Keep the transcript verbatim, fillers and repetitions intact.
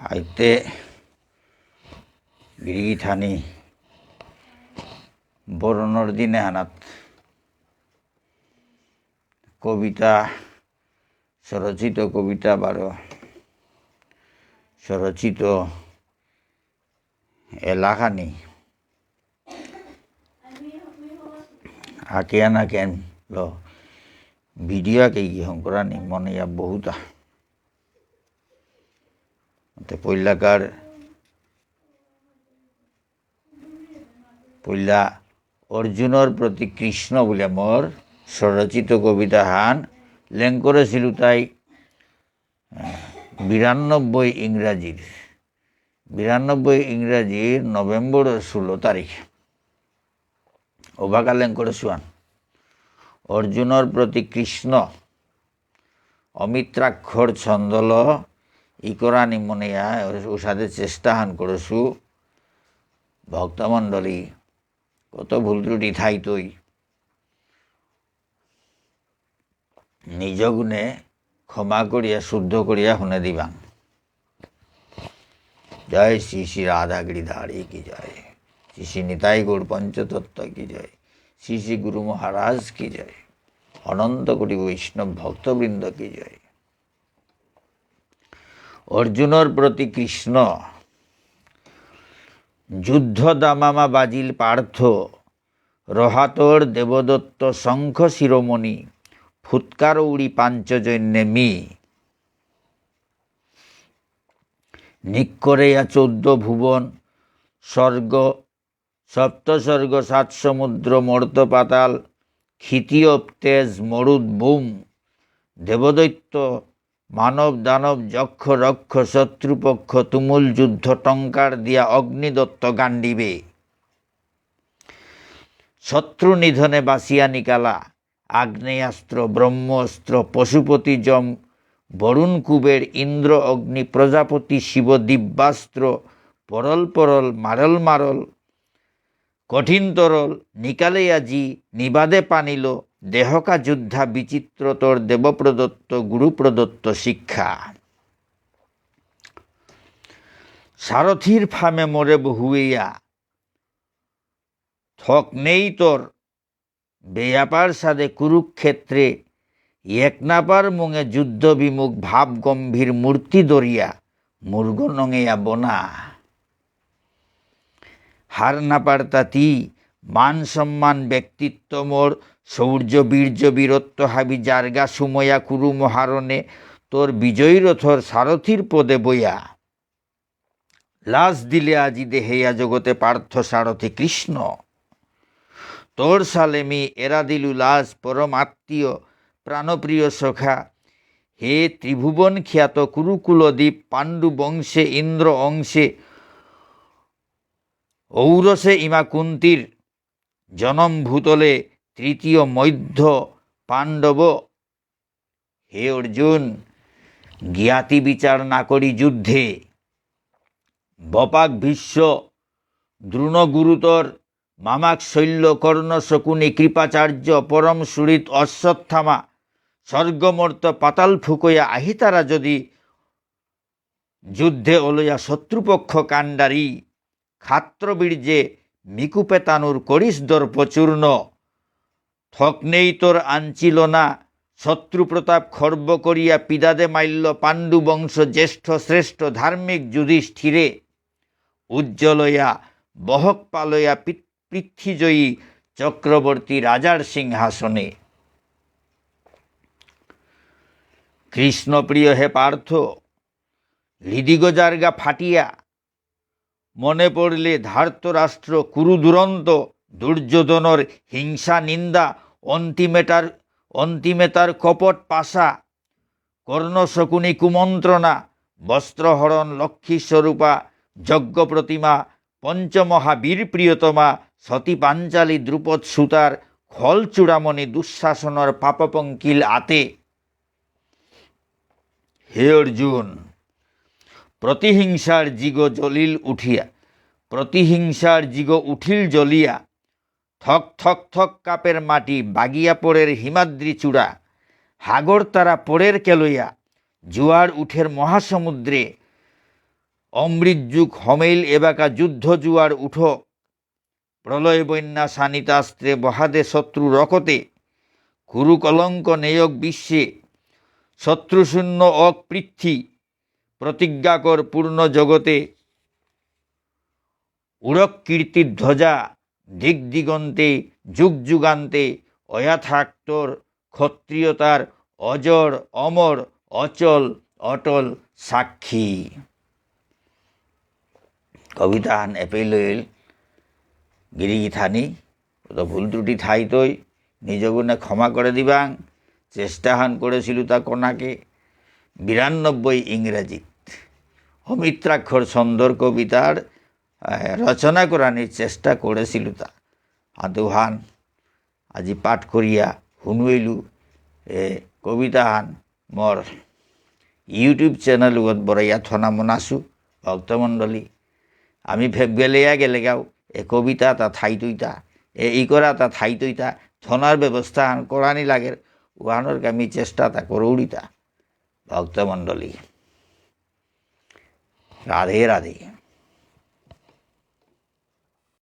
আইতে গিরিগিথানি বরণর দিনে হানাত কবিতা, স্বরচিত কবিতা বারো স্বরচিত এলাকানি আকেয়ান আকেয়ান লো ভিডিও আকে গিহং করানি মনে ইয়া বহুতা। তে পইলাকার পইলা অর্জুনর প্রতি কৃষ্ণ বুলে মোর স্বরচিত কবিতা হান লেং করেছিল তাই, আহ, বিরানব্বই ইংরাজির, বিরানব্বই ইংরাজির নভেম্বর ষোলো তারিখ। ওবাকা লেং করেছুয়ান। অর্জুনর প্রতি কৃষ্ণ অমিত্রাক্ষর ছন্দল ইকরানি মনিয়া উসাদে চেষ্টা হান করেছু। ভক্তমণ্ডলী, কত ভুল ত্রুটি থাইতই। নিজ গুণে ক্ষমা করিয়া শুদ্ধ করিয়া হুনে দিবাং। জয় শ্রী শ্রী রাধা গিরিধারী কি জয়, শ্রী শ্রী নিতাই গৌর পঞ্চতত্ত্ব কি জয়, শ্রী শ্রী গুরু মহারাজ কি জয়, অনন্ত কোটি বৈষ্ণব ভক্তবৃন্দ কি জয়। অর্জুনর প্রতি কৃষ্ণ। যুদ্ধ দামামা বাজিল পার্থ, রহাতর দেবদত্ত শঙ্খ শিরোমণি, ফুৎকার উড়ি পাঞ্চজন্যে মি। নিক্করেয়া চৌদ্দ ভুবন, স্বর্গ, সপ্ত স্বর্গ, সাত সমুদ্র, মর্ত পাতাল, ক্ষিতি অপ তেজ মরুদ ব্যোম, দেবদৈত্য, মানব দানব, যক্ষ রক্ষ, শত্রুপক্ষ, তুমুল যুদ্ধ, টঙ্কার দিয়া অগ্নিদত্ত গাণ্ডীবে। শত্রু নিধনে বাসিয়া নিকালা, আগ্নেয়াস্ত্র, ব্রহ্মাস্ত্র, পশুপতি যম, বরুণ কুবের, ইন্দ্র অগ্নি, প্রজাপতি শিব, দিব্যাস্ত্র, পরল পরল, মারল মারল, কঠিন তরল, নিকালে আজি নিবাদে পানিল, দেহকা যুদ্ধা বিচিত্র তর দেব প্রদত্ত, গুরু প্রদত্ত শিক্ষা। সারথির ফামে মোরে বহুইয়া, থক নেই তোর, বেয়াপার সাদে কুরুক্ষেত্রে, একনাপার মুঙে যুদ্ধ বিমুখ ভাব গম্ভীর মূর্তি দরিয়া, মুরগ নঙেয়া বনা। হার না পারতাতি, মান সম্মান ব্যক্তিত্ব মোর, শৌর্য বীর্য বীরত্ব হাবি জারগা সুময়া কুরু মহারণে, তোর বিজয়ী রথর সারথির পদে বয়া। লাজ দিলে আজি দেহেয়া জগতে পার্থ সারথি কৃষ্ণ। তোর সালে মি এরা দিলু লাজ পরম আত্মীয় প্রাণপ্রিয় সখা। হে ত্রিভুবন খ্যাত কুরুকুল দ্বীপ পাণ্ডু বংশে ইন্দ্র অংশে ঔরসে ইমা কুন্তির জনম ভূতলে তৃতীয় মধ্য পাণ্ডব। হে অর্জুন, জ্ঞাতি বিচার না করি যুদ্ধে বপাক ভীষ্ম দ্রোণ গুরুতর মামাক শল্য কর্ণ শকুনি কৃপাচার্য পরম সুহৃৎ অশ্বত্থামা স্বর্গমর্ত পাতাল ফুকয়া আহিতারা যদি যুদ্ধে অলয়া শত্রুপক্ষ কাণ্ডারি, ক্ষাত্রবীর্যে মিকুপে তানুর করিস দর্পচূর্ণ। থকনেই তোর আঞ্চিল না, শত্রু প্রতাপ খর্ব করিয়া পিদাদে মাইল্য পাণ্ডু বংশ জ্যেষ্ঠ শ্রেষ্ঠ ধার্মিক যুধিষ্ঠিরে। উজ্জ্বলয়া বহক পালয়া পৃ-, পৃথ্বীজয়ী চক্রবর্তী রাজার সিংহাসনে। কৃষ্ণপ্রিয় হে পার্থ, হৃদিগ জারগা ফাটিয়া, মনে পড়লে ধার্তরাষ্ট্র কুরু দুরন্ত দুর্যোধনর হিংসা নিন্দা, অন্তিমেটার, অন্তিমেতার কপট পাশা, কর্ণ শকুনি কুমন্ত্রণা, বস্ত্রহরণ লক্ষ্মী স্বরূপা, যজ্ঞ প্রতিমা, পঞ্চমহাবীর প্রিয়তমা, সতী পাঞ্চালী দ্রুপদ সুতার, খল চূড়ামণি দুঃশাসনর পাপপঙ্কিল আতে। হে অর্জুন, প্রতিহিংসার জিগ জ্বলিল উঠিয়া, প্রতিহিংসার জিগ উঠিল জ্বলিয়া, থক থক থক কাপের মাটি বাগিয়া পড়ের হিমাদ্রি চূড়া, হাগর তারা পড়ের কেলইয়া, জোয়ার উঠের মহাসমুদ্রে, অমৃত যুগ হমেইল এবাকা যুদ্ধ জুয়ার উঠক, প্রলয় বন্যা শানিতাস্ত্রে বহাদে শত্রু রকতে, কুরু কলঙ্ক নেয়ক বিশ্বে, শত্রুশূন্য অক পৃথ্বী, প্রতিজ্ঞা কর পূর্ণ জগতে, উড়ক কীর্তি ধ্বজা দিক দিগন্তে, যুগ যুগান্তে অয়া থাক তোর ক্ষত্রিয়তার অজর অমর অচল অটল সাক্ষী। কবিতাহান এপেই লইল গিরিগিথানি, তো ভুল ত্রুটি থাইতই, নিজ গুণে ক্ষমা করে দিবাং। চেষ্টাহান করেছিল তা কোনাকে বিরানব্বই ইংরেজিত অমিত্রাক্ষর ছন্দর কবিতার, আহ, রচনা করানির চেষ্টা করেছিল তা। আদুহান আজি পাঠ করিয়া হুনুইলু। এ কবিতাহান মোর YouTube channel উগত বরাইয়া থনা মনাসু ভক্তমণ্ডলী। আমি ফেব গেলেয়া গেলেগাও, এ কবিতা তা থাইতইতা, এ ইকরা তা থাইতইতা, থনার ব্যবস্থা আন করানি লাগের, উহানর আমি চেষ্টা তা করৌরিতা। ভক্তমণ্ডলী, রাধে রাধে।